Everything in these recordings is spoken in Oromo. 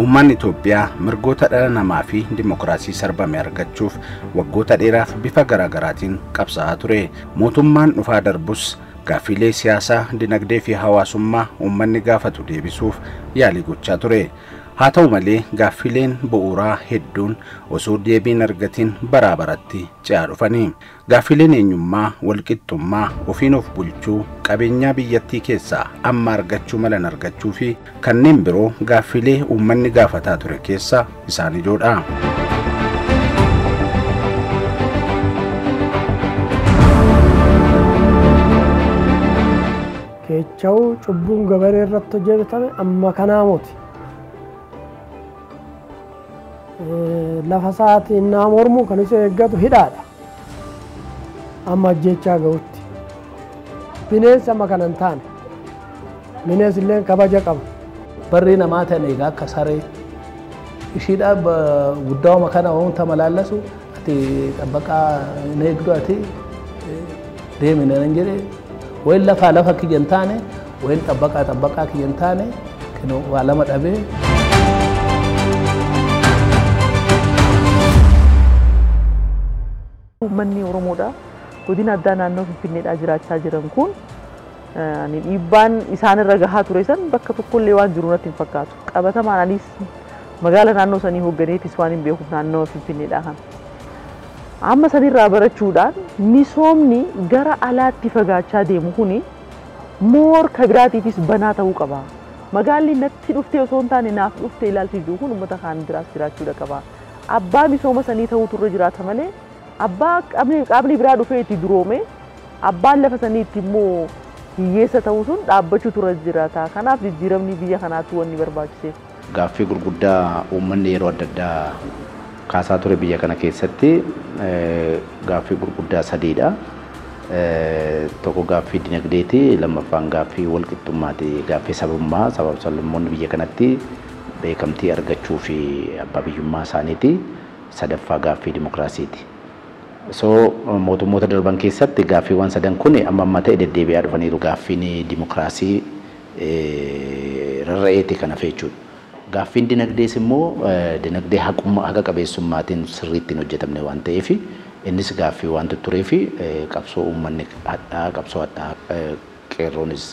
Uummanni Itoophiyaa mirgoota dhala namaa fi dimokiraasii sarbame argachuuf waggoota dheeraaf bifa garaagaraatiin qabsaa'aa ture. Mootummaan dhufaa darbus gaaffiilee siyaasaa, dinagdee fi hawaasummaa uummanni gaafatu deebisuuf yaalii gochaa ture. Haa ta'u malee gaaffiileen bu'uuraa hedduun osoo deebiin argatiin baraa baratti ce'aa dhufanii. Gaaffiileen eenyummaa, walqixxummaa, ofiin of bulchuu, qabeenyaa biyyattii keessaa amma argachuu malan argachuu fi kanneen biroo gaaffiilee uummanni gaafataa ture keessaa isaan ijoodha. Keecha'uu cubbuun gabaree irratti hojjetame amma kanaa miti. Lafa isaatiin naa mormu kan isa eeggatu hidhaadha. Amma ajjechaa ga'utti. Bineensi amma kana hin taane. Bineensi illee kabaja qaba. Barri namaa ta'an egaa akka saree ishiidha guddaa'uma kana wanta malaallasu ati xabbaqaa hin eegdu ati deemi nan jedhe wayin lafaa lafa kiyya hin taane wayin xabbaqaa xabbaqaa kiyya hin taane waa lama dhabee. Uummanni Oromoodha. Godina addaa naannoo Finfinneedhaa jiraachaa jiran kun dhiibbaan isaan irra gahaa ture san bakka tokkollee waan jiru natti hin fakkaatu. Qabatamaan anis magaala naannoo sanii hoogganeetis waan hin beekuuf naannoo Finfinneedhaa kana. Amma sanirraa barachuudhaan misoomni gara alaatti fagaachaa deemu kuni moor kabiraatiifis banaa ta'uu qaba. Magaalli natti dhuftee osoo hin taane naaf dhuftee ilaalchi jiru kun uummata kaan biraas jiraachuudha qaba. Abbaa misooma sanii ta'uutu irra jiraata malee abbaa qaamni biraa dhufee itti duroome abbaan lafa saniitti immoo hiyyeessa ta'uu sun dhaabbachuutu irra jiraata. Kanaaf jijjiiramni biyya kanaatu wanni barbaachiseef. Gaaffii gurguddaa uummanni yeroo adda addaa kaasaa ture biyya kana keessatti gaaffii gurguddaa sadiidha. Tokko gaaffii dinagdeeti, lammaffaan gaaffii walqixxummaati, gaaffii sabummaa, sabab sablammoonni biyya kanatti beekamtii argachuu fi abbaa biyyummaa isaaniiti. Sadaffaa gaaffii dimokiraasiiti. So mootummoota darban keessatti gaaffiiwwan sadan kun amma amma ta'e deddeebi'aa dhufaniiru. Gaaffiin dimokiraasii rarra'eeti kan hafe jechuudha. Gaaffiin dinagdees immoo dinagdee haqummaa haqa qabeessummaatiin sirriitti hin hojjetamne waan ta'eef innis gaaffii waan turee fi qabsoo uummanni hadhaa qabsoo hadhaa qeerroonis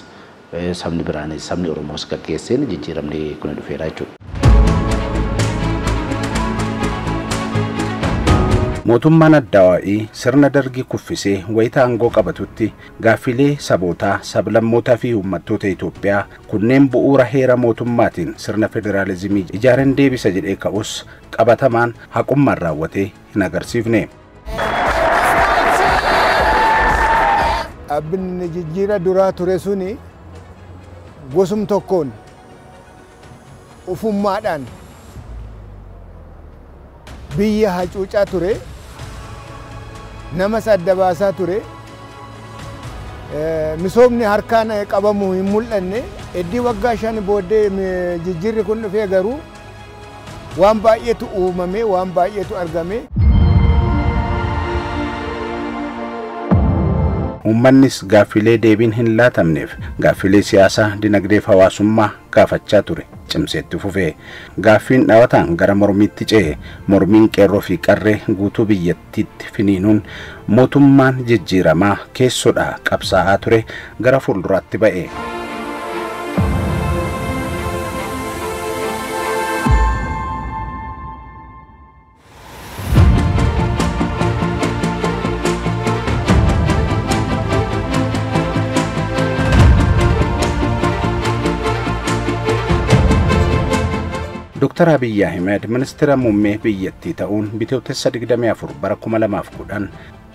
sabni biraanis sabni Oromoos gaggeesseen jijjiiramni kun dhufeera jechuudha. Mootummaan Addawaa'ii sirna dargii kuffisee wayita aangoo qabatutti gaaffiilee sabootaa, sablammootaa fi uummattoota Itoophiyaa kunneen bu'uura heera mootummaatiin sirna federaalizimii ijaareen deebisa jedhee ka'us qabatamaan haqummaan raawwatee hin agarsiifne. Dhaabbiin jijjiira duraa ture suni gosum tokkoon ufummaadhaan biyya hacuucaa ture. Namas adda baasaa ture. Misoomni harkaan qabamu hin mul'anne. Eddii waggaa 5 booddee jijjiirri kun dhufee garuu waan baay'eetu uumame, waan baay'eetu argame. Uummannis gaaffiilee deebiin hin laatamneef gaaffiilee siyaasaa, dinagdee fi hawaasummaa gaafachaa ture cimseetti fufee. Gaaffiin dhaawataan gara mormiitti ce'e. Mormiin qeerroo fi qarree guutuu biyyattiitti finiinuun mootummaan jijjiiramaa keessodhaa qabsaa'aa ture gara fuulduraatti ba'e. Dr. Abiy Ahmed ministeera muummee biyyattii ta'uun bitootessa 24 bara 2010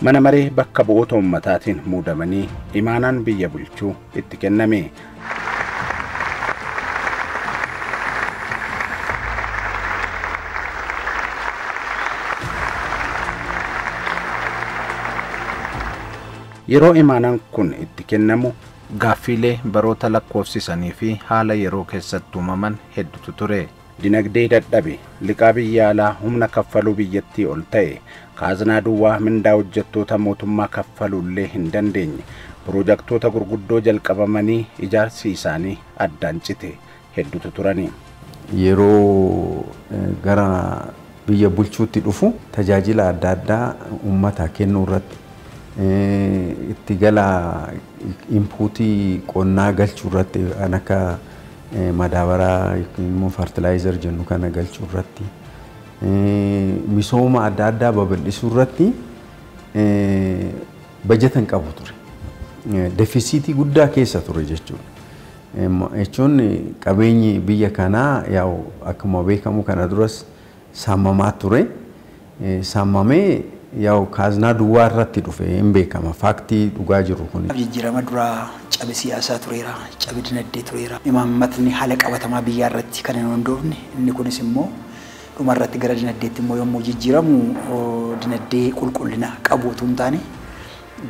mana maree bakka bu'oota uummataatiin muudamanii imaanaan biyya bulchuu itti kenname. Yeroo imaanaan kun itti kennamu gaaffiilee baroota lakkoofsisanii fi haala yeroo keessatti uumaman hedduutu ture. Dinagdee dadhabe, liqaa biyya alaa humna kaffaluu biyyattii ol ta'e, kaaznaa duwwaa mindaa hojjettoota mootummaa kaffaluullee hin dandeenye, piroojaktoota gurguddoo jalqabamanii ijaarsi isaanii addaan cite hedduutu turani. Yeroo gara biyya bulchuutti dhufu tajaajila adda addaa uummataa kennuu irratti, itti gala inpuutii qonnaa galchuu irratti, kan akka madaabaraa yookiin immoo fertilizer jennu kana galchuu irratti, misooma adda addaa babal'isuu irratti bajata hin qabu ture. Defisiitii guddaa keessa ture jechuudha. Jechuun qabeenyi biyya kanaa yaa'u akkuma beekamu kana duras saamamaa ture. Saamamee yaa'u kaaznaa duwwaa irratti dhufe hin beekama. Faaktii dhugaa jiru kun. Jijjiirama duraa cabe siyaasaa tureera, cabe dinagdee tureera. Imaammatni haala qabatamaa biyyaa irratti kan hin hundoofne, inni kunis immoo dhuma irratti gara dinagdeetti immoo yommuu jijjiiramu dinagdee qulqullina qabu otoo hin taane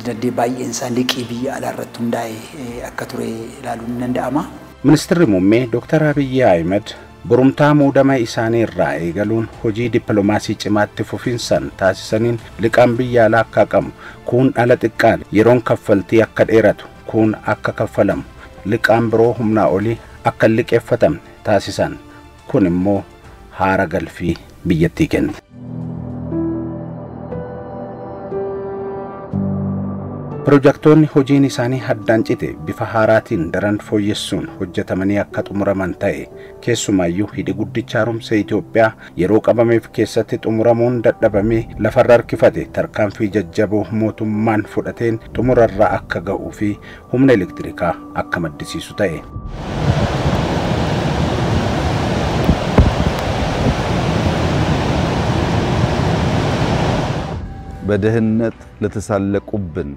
dinagdee baay'een isaa liqii biyya alaa irratti hundaa'e akka ture ilaaluun ni danda'ama. Ministeerri muummee Dr. Abiyyi Ahmed borumtaa muudama isaanii irraa eegaluun hojii dippiloomaasii cimaatti fufinsaan taasisaniin liqaan biyya alaa akka haqamu, kuun dhala xiqqaan yeroon kaffaltii akka dheeratu, kuun akka kaffalamu, liqaan biroo humnaa olii akka hin liqeeffatamne taasisan. Kun immoo haara galfii biyyattii kenne. Pirojektoonni hojiin isaanii haddaan cite bifa haaraatiin daran fooyyessuun hojjetamanii akka xumuraman ta'e. Keessumaayyuu hidhi guddicha haaromsa Itoophiyaa yeroo qabameef keessatti xumuramuun dadhabamee lafarra harkifate tarkaanfii jajjaboo mootummaan fudhateen xumurarra akka ga'uu fi humna elektirikaa akka maddisiisu ta'e. በድህነት ለተሳለቁብን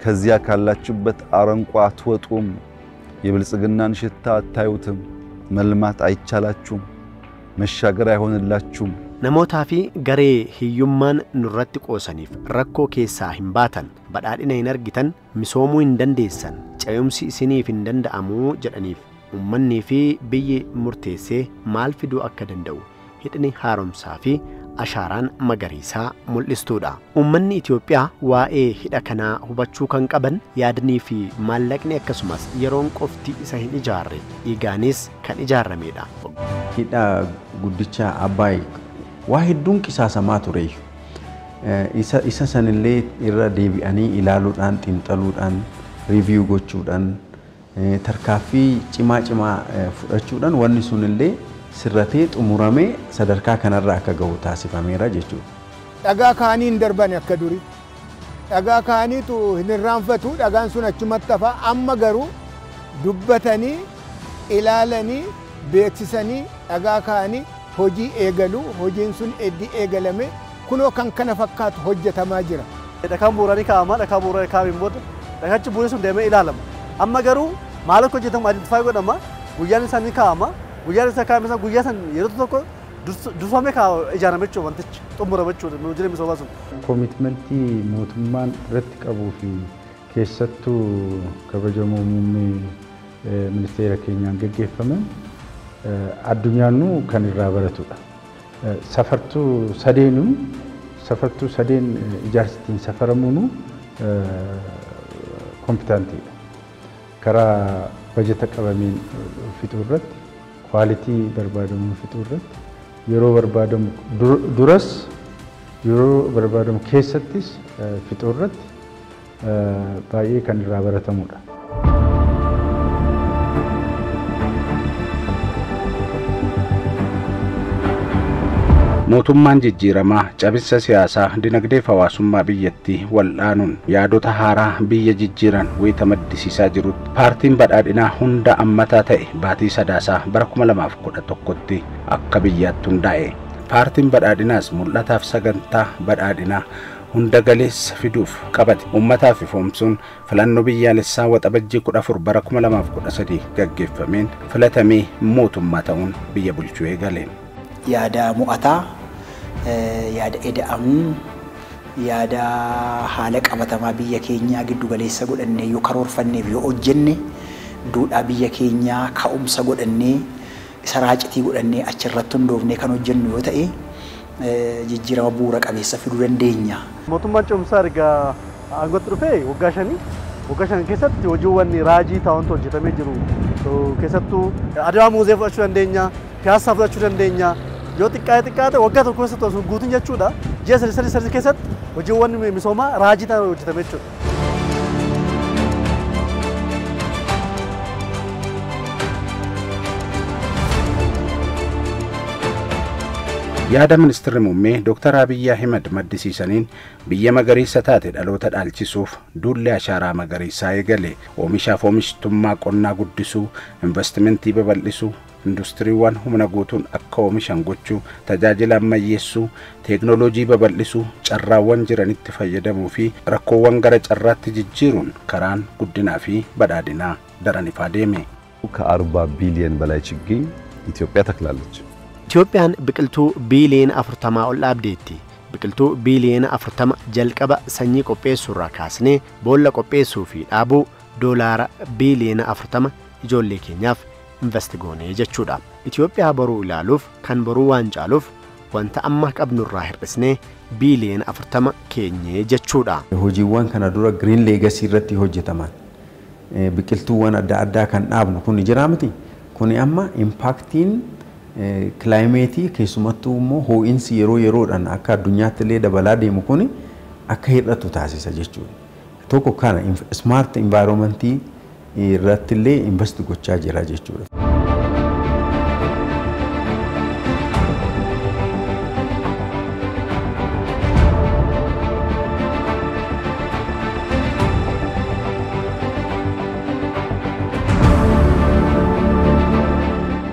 ከዚያ ካላችሁበት አረንቋ አትወጡም፣ የብልጽግናን ሽታ አታዩትም፣ መልማት አይቻላችሁም፣ መሻገር አይሆንላችሁም። Namootaa fi garee hiyyummaan nurratti qoosaniif rakkoo keessaa hin baatan, badhaadhina hin argitan, misoomuu hin dandeessan, ce'umsi isiniif hin danda'amuu jedhaniif ummannii fi biyyi murteessee maal fiduu akka danda'u hidhni haaromsaa fi ashaaraan magariisaa mul'istuudha. Uummanni Itoophiyaa waa'ee hidha kanaa hubachuu kan qaban yaadnii fi maallaqni akkasumas yeroon qofti isa hin ijaarre dhiigaanis kan ijaaramedha. Hidha guddicha Abbaay waa hedduun qisaasamaa tureeyyu. Isa sanillee irra deebi'anii ilaaluudhaan, xiinxaluudhaan, riiviyuu gochuudhaan, tarkaaffii cimaa cimaa fudhachuudhaan wanni sunillee sirratee xumuramee sadarkaa kanarra akka gahu taasifameera jechuudha. Dhagaa kaanii hin darban akka durii. Dhagaa kaaniitu hin irraanfatu, dhagaan sun achumatti hafa. Amma garuu dubbatanii, ilaalanii, beeksisanii dhagaa kaanii hojii eegalu, hojiin sun eddii eegalame kunoo kan kana fakkaatu hojjetamaa jira. Dhakaan bu'uuranii kaa'ama, dhakaa bu'uuranii kaa'ameen booda dhakachi bu'uurri sun deemee ilaalama. Amma garuu maal akka hojjetamu identify godhama, guyyaan isaa ni kaa'ama, guyyaan isaa kaa'ame sana guyyaa san yeroo tokko durfamee ijaarame jechuudha wantichi xumurame jechuudha hojiin misoomaa sun. Koomitmentii mootummaan irratti qabuu fi keessattuu kabajamoo muummee ministeera keenyaan geggeeffame addunyaanuu kan irraa baratudha. Safartuu sadeenuu safartuu sadeen ijaarsi ittiin safaramuunuu kompitantiidha. Karaa bajata qabameen fixuu irratti, kwaalitii barbaadamuun fixuu irratti, yeroo barbaadamu duras yeroo barbaadamu keessattis fixuu irratti baay'ee kan irraa baratamudha. Mootummaan jijjiiramaa cabinsa siyaasaa dinagdee fi hawaasummaa biyyattii wal'aanuun yaadota haaraa biyya jijjiiran wayita maddisiisaa jirutti paartiin badhaadhinaa hunda ammataa ta'e baatii sadaasaa bara 2011tti akka biyyaatti hundaa'e. Paartiin badhaadhinaas mul'ataaf sagantaa badhaadhinaa hunda galeessa fiduuf qabate uummataaf ifoomsuun filannoo biyyaalessaa waxabajjii 14 bara 2013 gaggeeffameen filatamee mootummaa ta'uun biyya bulchuu eegale. Yaada mo'ataa, yaada eda'amuu, yaada haala qabatamaa biyya keenyaa giddu galeessa godhannee yoo karoorfanneef yoo hojjenne duudhaa biyya keenyaa ka'umsa godhannee isa raacitii godhannee achirratti hundoofnee kan hojjennu yoo ta'e jijjiirama bu'uura qabeessa fiduu dandeenya. Mootummaan ce'umsaa erga aangootti dhufee waggaa shanii waggaa shan keessatti hojiiwwan raajii ta'antu hojjetamee jiru. Keessattuu Adawaa muuzee fudhachuu dandeenya. Piyaassaa fudhachuu dandeenya. Yoo xiqqaate xiqqaate waggaa tokko keessatti osoo guutuun jechuudha. Ji'a sadi sadi sadi keessatti hojiiwwan misoomaa raajii ta'an hojjetame jechuudha. Yaada ministeerri muummee Dr. Abiyyi Ahimad maddisiisaniin biyya magariisa taate dhaloota dhaalchisuuf duulli ashaaraa magariisaa eegale. Oomishaaf oomishtummaa qonnaa guddisuu, investimentii babal'isuu, industiriiwwan humna guutuun akka oomishan gochuu, tajaajila ammayyeessuu, teeknooloojii babal'isuu, carraawwan jiranitti fayyadamuu fi rakkoowwan gara carraatti jijjiiruun karaan guddinaa fi badhaadhinaa daran ifaa deeme. ከ40 ቢሊዮን በላይ ችግኝ ኢትዮጵያ ተክላለች። Itoophiyaan biqiltuu biiliyoona 40 ol dhaabdeetti. Biqiltuu biiliyoona 40 jalqaba sanyii qopheessuurraa kaasnee boolla qopheessuu fi dhaabuu doolaara biiliyoona 40 ijoollee keenyaaf invest goonee jechuudha. Itoophiyaa boruu ilaaluuf kan boruu waan caaluuf wanta amma qabnurraa hir'isnee biiliyoona 40 keenyee jechuudha. Hojiiwwan kana dura Green Legacy irratti hojjetaman biqiltuuwwan adda addaa kan dhaabnu kun jira miti. Kuni amma impaaktiin kilaayimeetii keessumattuu immoo ho'iinsi yeroo yeroodhaan akka addunyaatti illee dabalaa deemu kun akka hir'atu taasisa jechuudha. Tokko kana smart environmentii irratti illee invest gochaa jira jechuudha.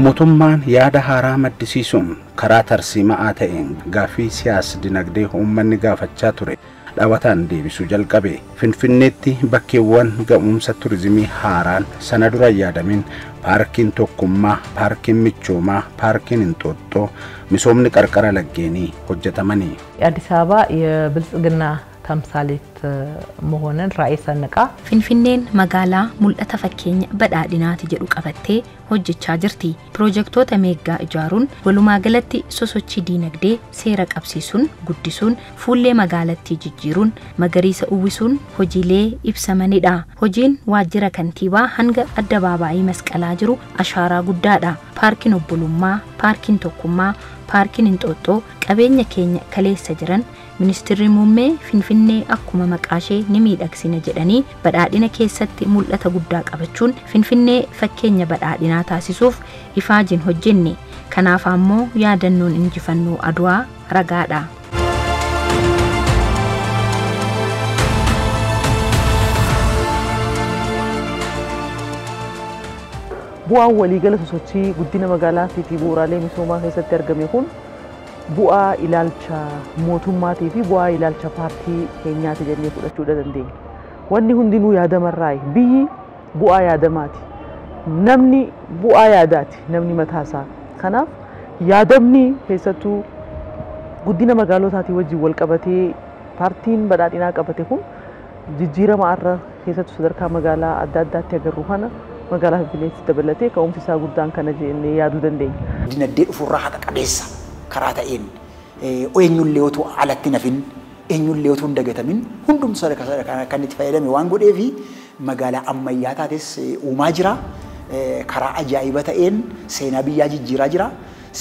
Mootummaan yaada haaraa maddisiisuun karaa tarsiima'aa ta'een gaaffii siyaas-dinagdee uummanni gaafachaa ture dhaabataan deebisuu jalqabe. Finfinneetti bakkeewwan ga'umsa turizimii haaraan sana dura yaadamin paarkiin Tokkummaa, paarkiin Michoomaa, paarkiin Inxooxxoo, misoomni qarqara laggeenii hojjetamanii. አዲስ አበባ የብልጽግና ተምሳሌት መሆንን ራዕይ ሰንቃ Finfinneen magaalaa mul'ata fakkeenya badhaadhinaati jedhu qabattee hojjechaa jirti. Pirojektoota meeggaa ijaaruun walumaa galatti sosochii diinagdee seera qabsiisuun guddisuun fuullee magaalattii jijjiiruun magariisa uwwisuun hojiilee ibsamanidha. Hojiin waajjira kantiibaa hanga addabaabaayii masqalaa jiru ashaaraa guddaadha. Paarkiin Obbolummaa, paarkiin Tokkummaa, paarkiin Inxooxxoo qabeenya keenya kaleessa jiran ministeerri muummee Finfinnee akkuma maqaa ishee ni miidhagsina jedhanii badhaadhina keessatti mul'ata guddaa qabachuun Finfinnee fakkeenya badhaadhinaa taasisuuf ifaajiin hojjenne. Kanaaf ammoo yaadannoon injifannoo Adwaa ragaadha. Bu'aan waliigala sosochii guddina magaalaa fi bu'uuraalee misoomaa keessatti argame kun bu'aa ilaalcha mootummaatii fi bu'aa ilaalcha paartii keenyaati jennee fudhachuu dandeenya. Wanni hundinuu yaadamarraayi. Biyyi bu'aa yaadamaati. Namni bu'aa yaadaati. Namni mataasaa. Kanaaf yaadamni keessattuu guddina magaalotaatii wajjin wal qabatee paartiin badhaadhinaa qabate kun jijjiirama har'a keessattuu sadarkaa magaalaa adda addaatti agarru kana magaalaa Finfinneetti dabalatee ka'umsi isaa guddaan kana jennee yaaduu dandeenya. Dinagdee dhufuurraa haqa qabeessa karaa ta'een eenyullee otoo alatti nafin eenyullee otoo hin dagatamin hundumtu sadarkaa sadarkaa kan itti fayyadame waan godheefi magaalaa ammayyaa taates uumaa jira. Karaa ajaa'iba ta'een seenaa biyyaa jijjiiraa jira.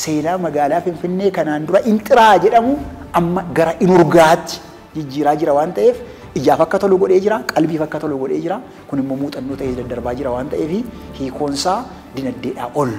Seenaa magaalaa Finfinnee kanaan dura Inxiraa jedhamu amma gara Inurgaatti jijjiiraa jira waan ta'eef ijaaf akka tolu godhee jira, qalbiif akka tolu godhee jira. Kun immoo muuxannoo ta'ee daddarbaa jira waan ta'eef hiikoonsaa dinagdeedhaa ol.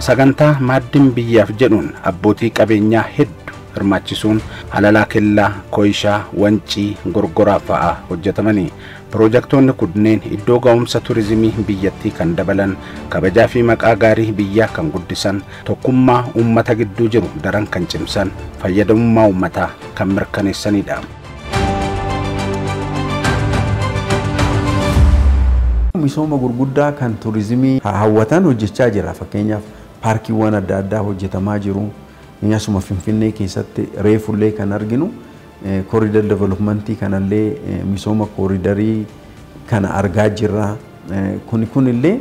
Sagantaa maaddiin biyyaaf jedhuun abbootii qabeenyaa hedduu hirmaachisuun Halalaa Kellaa, Koyishaa, Wancii, Gorgoraa fa'aa hojjetamanii. Pirojektoonni kunneen iddoo ga'umsa turizimii biyyattii kan dabalan, kabajaa fi maqaa gaarii biyyaa kan guddisan, tokkummaa uummata gidduu jiru daran kan cimsan, fayyadamummaa uummataa kan mirkaneessanidha. Misooma gurguddaa kan turizimii hawwatan hojjechaa jira. Fakkeenyaaf paarkiiwwan adda addaa hojjetamaa jiru. Asuma Finfinnee keessatti reefullee kan arginu kooriidar developmentii kanallee misooma kooriidarii kana argaa jirra. Kunillee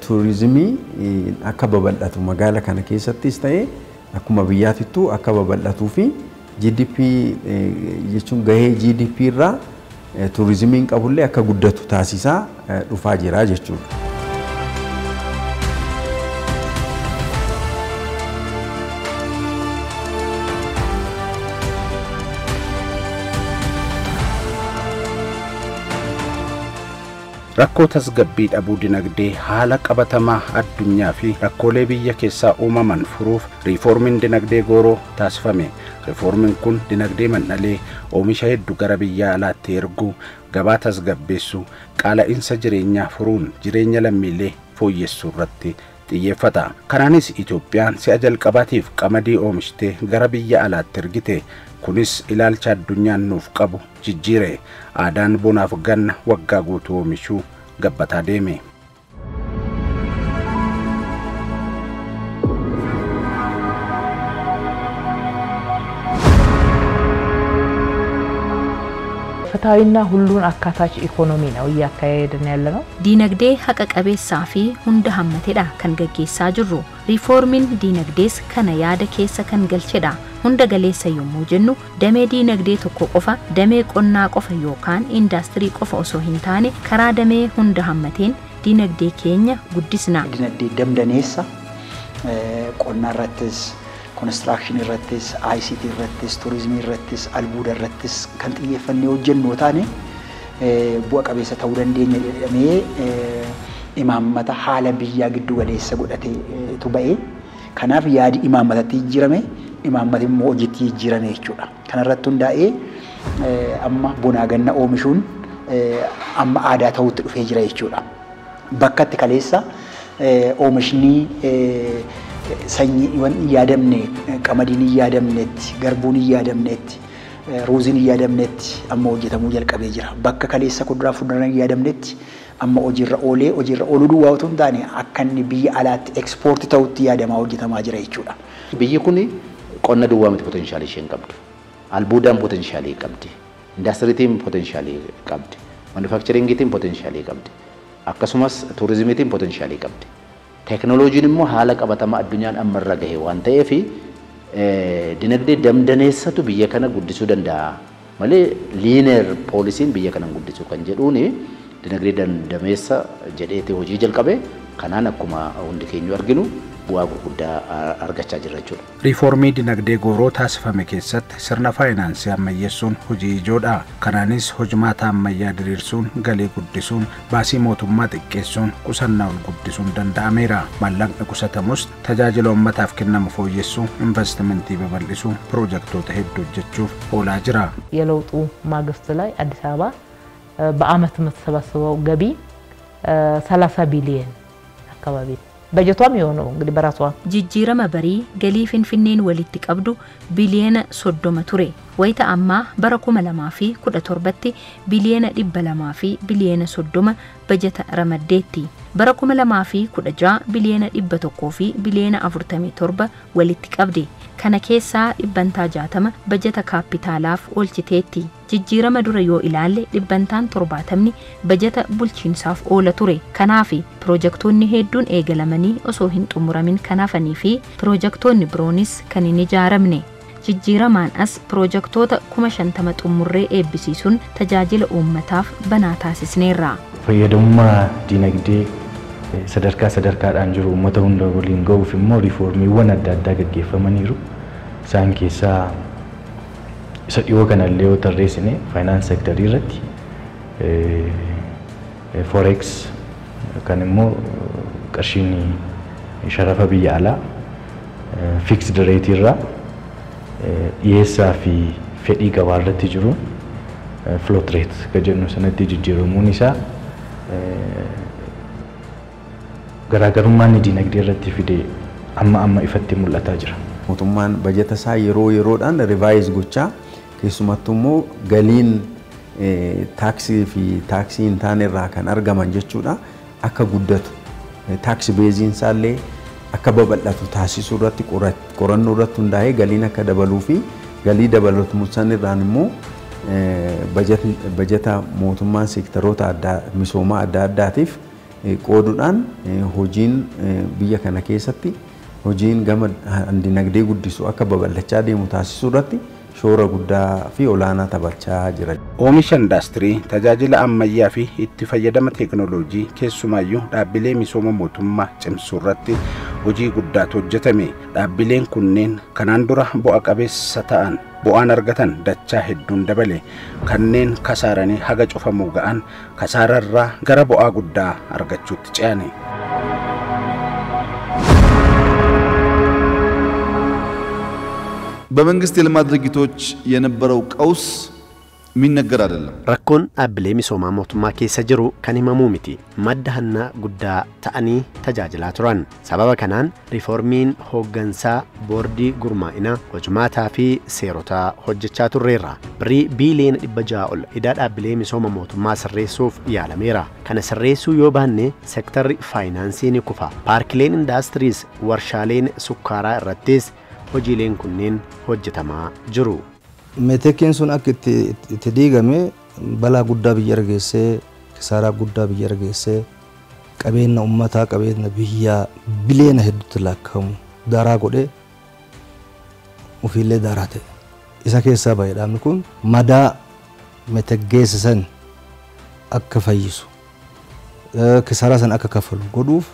turizimii akka babal'atu magaala kana keessattis ta'ee akkuma biyyaatittuu akka babal'atuu fi GDP jechuun gahee GDP irraa turizimiin qabullee akka guddatu taasisaa dhufaa jira jechuudha. Rakkoo tasgabbii dhabuu dinagdee haala qabatamaa addunyaa fi rakkoolee biyya keessaa uumaman furuuf riiformiin dinagdee gooroo taasifame. Riiformiin kun dinagdee mandhalee oomisha hedduu gara biyya alaatti erguu, gabaa tasgabbeessuu, qaala'insa jireenyaa furuun jireenya lammiilee fooyyessuu irratti xiyyeeffata. Kanaanis Itoophiyaan si'a jalqabaatiif qamadii oomishtee gara biyya alaatti ergite. Kunis ilaalcha addunyaan nuuf qabu jijjiire. Aadaan bonaaf ganna waggaa guutuu oomishuu gabbataa deeme. ፍትሐዊና ሁሉን አካታች ኢኮኖሚ ነው እያካሄድን ያለ ነው። Diinagdee haqa qabeessaa fi hunda hammatedha kan gaggeessaa jirru. Riiformiin diinagdees kana yaada keessa kan galchedha. Hunda galeessa yommuu jennu damee diinagdee tokko qofa, damee qonnaa qofa yookaan indaastirii qofa osoo hin taane karaa damee hunda hammateen diinagdee keenya guddisna. Diinagdee damdaneessa qonnaa irrattis, konistirakshinii irrattis, ICT irrattis, turizimii irrattis, albuuda irrattis kan xiyyeeffannee hojjennu yoo taane bu'a qabeessa ta'uu dandeenya jedhamee imaammata haala biyyaa giddu galeessa godhateetu ba'e. Kanaaf yaadi imaammatatti jijjiirame, imaammati immoo hojiitti jijjiirame jechuudha. Kanarratti hundaa'ee amma bonaa ganna oomishuun amma aadaa ta'utti dhufee jira jechuudha. Bakka itti kaleessa oomishni sanyiiwwan hin yaadamne, qamadiin hin yaadamnetti, garbuun hin yaadamnetti, ruuziin hin yaadamnetti amma hojjetamuu jalqabee jira. Bakka kaleessa kuduraa fi fuduraan hin yaadamnetti amma hojiirra oolee, hojiirra ooluu duwwaa otoo hin taane akka inni biyya alaatti ekspoortii ta'utti yaadamaa hojjetamaa jira jechuudha. Biyyi kun qonna duwwaa miti poteenshaalii isheen qabdu. Albuudaan poteenshaalii qabdi. Indaastiriitiin poteenshaalii qabdi. Manufaakcharingiitiin poteenshaalii qabdi. Akkasumas turizimiitiin poteenshaalii qabdi. Teekinooloojiin immoo haala qabatamaa addunyaan amma irra gahe waan ta'eef dinagdee damdaneessatu biyya kana guddisuu danda'a. Malee liineer poolisiin biyya kana guddisuu kan jedhuuni dinagdee damdaneessa jedheeti hojii jalqabe. Kanaan akkuma hundi keenya arginu bu'aa gurguddaa argachaa jirra jechuudha. Riiformii dinagdee gooroo taasifame keessatti sirna faayinaansii ammayyeessuun hojii ijoodha. Kanaanis hojmaata ammayyaa diriirsuun, galii guddisuun, baasii mootummaa xiqqeessuun, qusannaa ol guddisuun danda'ameera. Maallaqni qusatamus tajaajila uummataaf kennamu fooyyessuu, investimentii babal'isuu, piroojektota hedduu hojjechuuf oolaa jira. የለውጡ ማግስት ላይ አዲስ አበባ በአመት የምትሰበስበው ገቢ 30 ቢሊየን አካባቢ በጀቷም የሆነው እንግዲህ በራሷ Jijjiirama barii galii Finfinneen walitti qabdu biliyeena 30 ture. Wayita ammaa bara 2017tti biliyeena 200 fi biliyeena 30 bajeta ramaddeetti. Bara 2016 biliyeena 100 fi biliyeena 47 walitti qabdi. Kana keessaa 60% bajeta kaapitaalaaf oolchiteetti. Jijjiirama dura yoo ilaalle 70% bajeta bulchiinsaaf oola ture. Kanaaf piroojektonni hedduun eegalamanii osoo hin xumuramin kan hafanii fi piroojektonni biroonis kan hin ijaaramne. Jijjiiramaan as piroojektota 50,000 xumurree eebbisiisuun tajaajila uummataaf banaa taasisneerra. Fayyadamummaa dinagdee sadarkaa sadarkaadhaan jiru uummata hunda waliin ga'uuf immoo riiformiiwwan adda addaa gaggeeffamaniiru. Isaan keessaa isa dhiyoo kanallee yoo tarreessine faayinaans seektarii irratti forex yookaan immoo qarshiin sharafa biyya alaa fiiksd reetii irraa dhiyeessaa fi fedhii gabaa irratti jiru float rate kan jennu sanatti jijjiiramuun isaa garaagarummaan dinagdee irratti fide amma amma ifatti mul'ataa jira. Mootummaan bajeta isaa yeroo yeroodhaan rivaayiz gochaa keessumattuu immoo galiin taaksii fi taaksii hin taane irraa kan argaman jechuudha akka guddatu taaksii beeziin isaallee akka babal'atu taasisuu irratti qorannoo irratti hundaa'ee galiin akka dabaluu fi galii dabalatu san irraan immoo bajeta mootummaan seektaroota addaa misoomaa adda addaatiif qooduudhaan hojiin biyya kana keessatti hojiin gama dinagdee guddisu akka babal'achaa deemu taasisuu irratti shoora guddaa fi olaanaa taphachaa jira. Oomisha indaastirii tajaajila ammayyaa fi itti fayyadama teekinooloojii keessumaayyuu dhaabbilee misooma mootummaa cimsuu irratti hojii guddaatu hojjetame. Dhaabbileen kunneen kanaan dura bu'a qabeessa ta'an bu'aan argatan dachaa hedduun dabale. Kanneen kasaaranii haga cufamuu ga'an kasaararraa gara bu'aa guddaa argachuutti ce'ani. በመንግስት የልማት ድርጅቶች የነበረው ቀውስ የሚነገር አይደለም። Rakkoon dhaabbilee misoomaa mootummaa keessa jiru kan himamuu miti. Madda hannaa guddaa ta'anii tajaajilaa turan. Sababa kanaan riiformiin hooggansaa boordii gurmaa'inaa hojmaataa fi seerotaa hojjechaa turreerra. Birrii biiliyoona 600 ol idaa dhaabbilee misooma mootummaa sirreessuuf yaalameera. Kana sirreessuu yoo baanne seektarri faayinaansii ni kufa. Paarkileen indaastiriis warshaaleen sukkaaraa irrattis hojiileen kunneen hojjetamaa jiru. Meetekiin sun akka itti diigame balaa guddaa biyya argeessee, kisaaraa guddaa biyya argeessee, qabeenya uummataa, qabeenya biyyaa biliyoona hedduutti lakkaa'amu daaraa godhee ofiillee daaraa ta'e. Isa keessaa bahe dhaabni kun madaa meetek geesse san akka fayyisu, kisaaraa san akka kaffalu godhuuf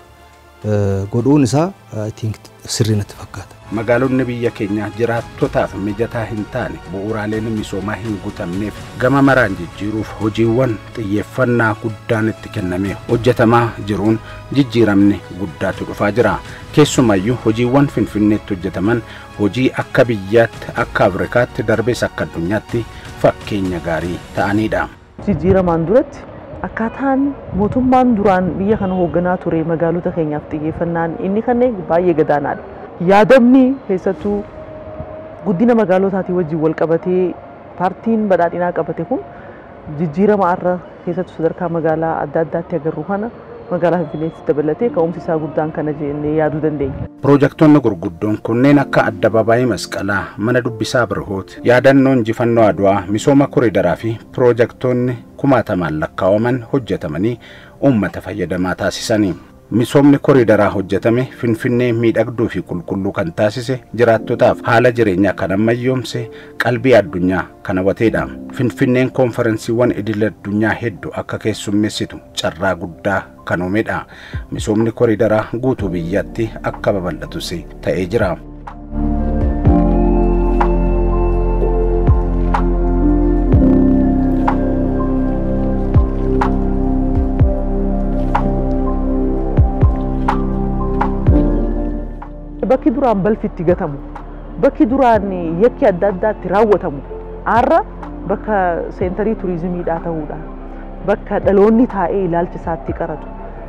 godhuun isaa I think sirrii natti fakkaata. Magaalonni biyya keenyaa jiraattotaaf mijataa hin taane bu'uuraaleen misoomaa hin guutamneef gama maraan jijjiiruuf hojiiwwan xiyyeeffannaa guddaan itti kennamee hojjetamaa jiruun jijjiiramni guddaatu dhufaa jira. Keessumayyuu hojiiwwan Finfinneetti hojjetaman hojii akka biyyaatti, akka Afrikaatti, darbees akka addunyaatti fakkeenya gaarii ta'anidha. Jijjiiramaan duratti akkaataan mootummaan duraan biyya kana hoogganaa ture magaalota keenyaaf xiyyeeffannaan inni kanneen baay'ee gadaanaadha. Yaadamni keessattuu guddina magaalotaatii wajjin wal qabatee paartiin badhaadhinaa qabate kun jijjiirama har'a keessattuu sadarkaa magaalaa adda addaatti agarru kana magaalaa Finfinneetti dabalatee ka'umsi isaa guddaan kana jennee yaaduu dandeenya. Piroojektonni gurguddoon kunneen akka Addabaabaayii Masqalaa, mana dubbisaa Birhoot, yaadannoo injifannoo Adwaa, misooma koriidaraa fi piroojektonni kumaatamaan lakkaa'aman hojjetamanii uummata fayyadamaa taasisani. Misoomni koriidaraa hojjetame Finfinnee miidhagduu fi qulqulluu kan taasise jiraattotaaf haala jireenyaa kan ammayyoomse qalbii addunyaa kan hawwateedha. Finfinneen koonferensiiwwan idil addunyaa hedduu akka keessummeessitu carraa guddaa kan uumedha. Misoomni koriidaraa guutuu biyyatti akka babal'atus ta'ee jira. Bakki duraan balfi itti gatamu, bakki duraan yakki adda addaatti raawwatamu, har'a bakka seentarii turizimiidhaa ta'uudha. Bakka dhaloonni taa'ee ilaalcha isaatti qaratu,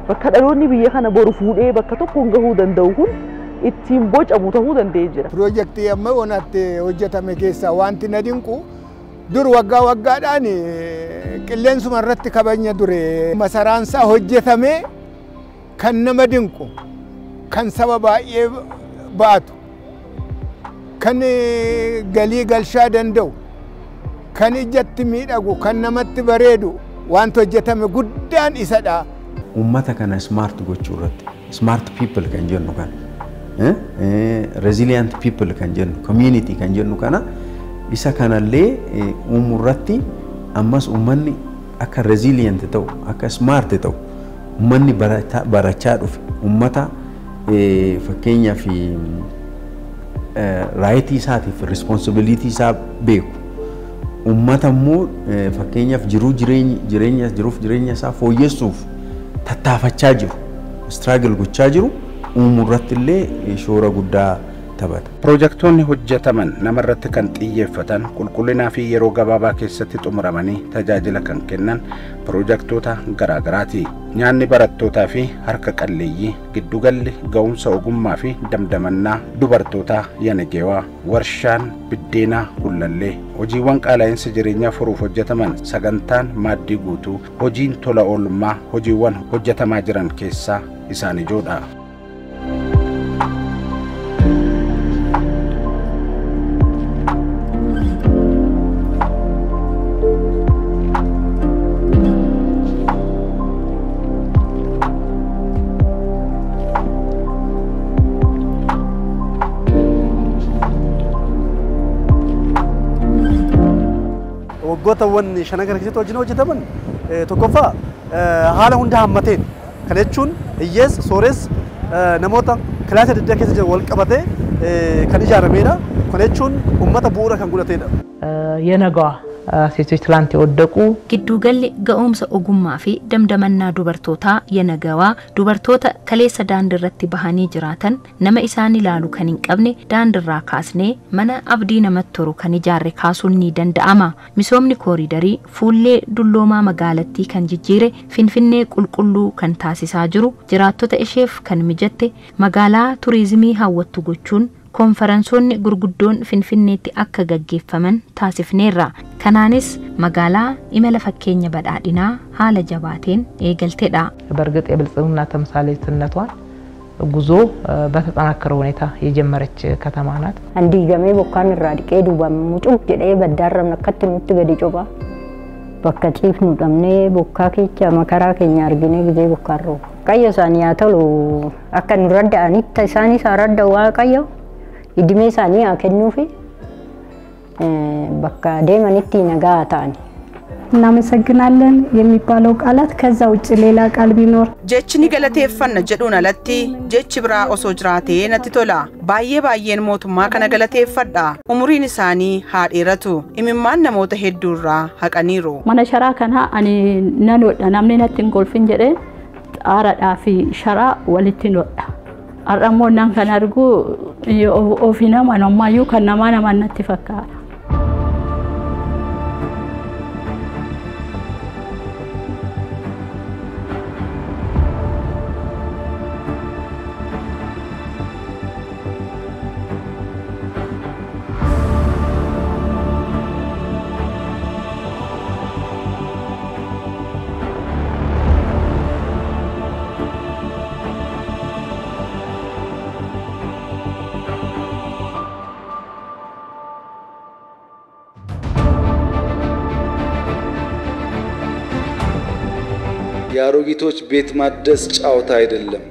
bakka dhaloonni biyya kana boru fuudhee bakka tokkoon gahuu danda'u kun ittiin bocamu ta'uu danda'ee jira. Piroojeektii amma onaatti hojjetame keessaa wanti na dinqu dur waggaa waggaadhaan qilleensuma irratti kabajna ture. Masaraan isaa hojjetame kan nama dinqu, kan saba baay'ee baatu, kan galii galchaa danda'u, kan ijatti miidhagu, kan namatti bareedu wanti hojjetame guddaan isadha. Uummata kana smart gochuu irratti, smart people kan jennu kana, resilient people kan jennu, community kan jennu kana isa kanallee uumuu irratti ammas uummanni akka resilient ta'u, akka smart ta'u, uummanni barachaa dhufe, uummata fakkeenyaaf raayitii isaatiif responsibilitii isaa beeku, uummata immoo fakkeenyaaf jiruu jireenya jiruuf jireenya isaa fooyyessuuf tattaafachaa jiru, struggle gochaa jiru uumuu irratti illee shoora guddaa taphata. Piroojektonni hojjetaman namarratti kan xiyyeeffatan qulqullinaa fi yeroo gabaabaa keessatti xumuramanii tajaajila kan kennan piroojektota garaagaraati. Nyaanni barattootaa fi harka qalleeyyii, giddugalli ga'umsa ogummaa fi damdamannaa dubartootaa Yanageewaa, warshaan biddeenaa Gullallee, hojiiwwan qaala'insa jireenyaa furuuf hojjetaman sagantaan maaddii guutuu, hojiin tola oolmaa hojiiwwan hojjetamaa jiran keessaa isaan ijoodha. waggootawwan shanan kana keessatti hojiin hojjetaman tokkoffaa haala hunda hammateen kana jechuun hiyyeessa sooressa namoota kilaasii adda addaa keessa jiran wal qabatee kan ijaaramedha. Kana jechuun uummata bu'uura kan godhatedha. የነገዋ ሴቶች ትላንት የወደቁ Gidduugalli ga'umsa ogummaa fi damdamannaa dubartootaa Yenagawaa dubartoota kaleessa daandiirratti bahanii jiraatan nama isaan ilaalu kan hin qabne daandiirraa kaasnee mana abdii namatti toru kan ijaarre kaasuun ni danda'ama. Misoomni kooriidarii fuullee dulloomaa magaalattii kan jijjiire Finfinnee qulqulluu kan taasisaa jiru jiraattota isheef kan mijatte magaalaa turizimii hawwattu gochuun konferensoonni gurguddoon Finfinneetti akka gaggeeffaman taasifneerra. Kanaanis magaalaa imala fakkeenya badhaadhinaa haala jabaateen eegaltedha. በእርግጥ የብልጽግና ተምሳሌትነቷን ጉዞ በተጠናከረ ሁኔታ የጀመረች ከተማ ናት። Andiigamee bokkaan irraa dhiqee duubaan mucuuf jedhee baddaarra akkatti nutti gadi coba. Bakka ciifnu dhabnee bokkaa keessa makaraa keenya arginee gizee bokkaan rooba. Waaqayyo isaanii haa tolu akka nu radda'anitti isaanis haa radda'u Waaqayyo. Idimee isaanii haa kennuufi bakka deemanitti nagaa haa ta'ani. እናመሰግናለን የሚባለው ቃላት ከዛ ውጭ ሌላ ቃል ቢኖር Jechi ni galateeffanna jedhuun alatti jechi biraa osoo jiraatee natti tola. Baay'ee baay'een mootummaa kana galateeffadha. Umuriin isaanii haa dheeratu. Imimmaan namoota hedduurraa haqaniiru. Mana sharaa kana ani nan hodha namni natti hin kolfin jedhee xaaradhaa fi sharaa walitti hodha. Har'a immoo nan kan argu ofii nama ammayyuu kan namaa namaan natti fakkaata. የአሮጊቶች ቤት ማደስ ጫወታ አይደለም፣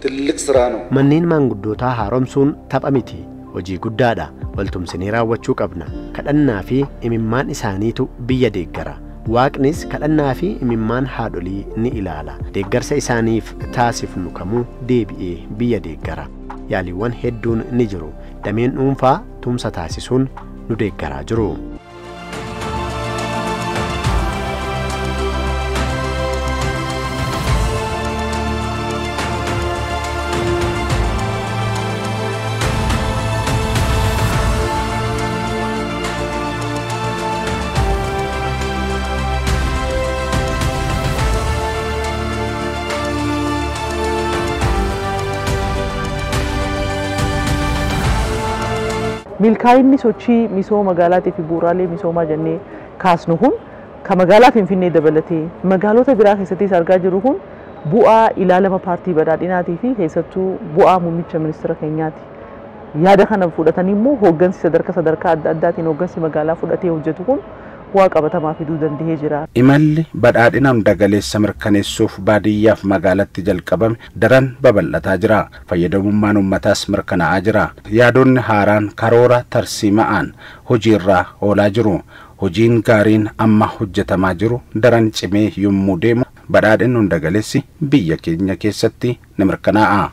ትልቅ ስራ ነው። Manneen maanguddootaa haaromsuun tapha miti, hojii guddaadha. Waltumsinee raawwachuu qabna. Kadhannaa fi imimmaan isaaniitu biyya deeggara. Waaqnis kadhannaa fi imimmaan haadholii ni ilaala. Deeggarsa isaaniif taasifnu kamuu deebi'ee biyya deeggara. Yaaliiwwan hedduun ni jiru. Dameen dhuunfaa tumsa taasisuun nu deeggaraa jiru. Milkaa'inni sochii misooma magaalaatii fi bu'uuraalee misoomaa jennee kaasnu kun kan magaalaa Finfinnee dabalatee magaalota biraa keessattis argaa jirru kun bu'aa ilaalama paartii badhaadhinaatii fi keessattuu bu'aa muummicha ministeera keenyaati. Yaada kana fudhatanii immoo hooggansi sadarkaa sadarkaa adda addaatiin hooggansi magaalaa fudhatee hojjetu kun bu'aa qabatamaa fiduu danda'ee jira. Imalli badhaadhina hundagaleessa mirkaneessuuf baadiyyaaf magaalatti jalqabame daran babal'ataa jira. Fayyadamummaan uummataas mirkanaa'aa jira. Yaadonni haaraan karoora tarsiima'aan hojiirra oolaa jiru. Hojiin gaariin amma hojjetamaa jiru daran cimee yommuu deemu badhaadhinni hundagaleessi biyya keenya keessatti ni mirkanaa'a.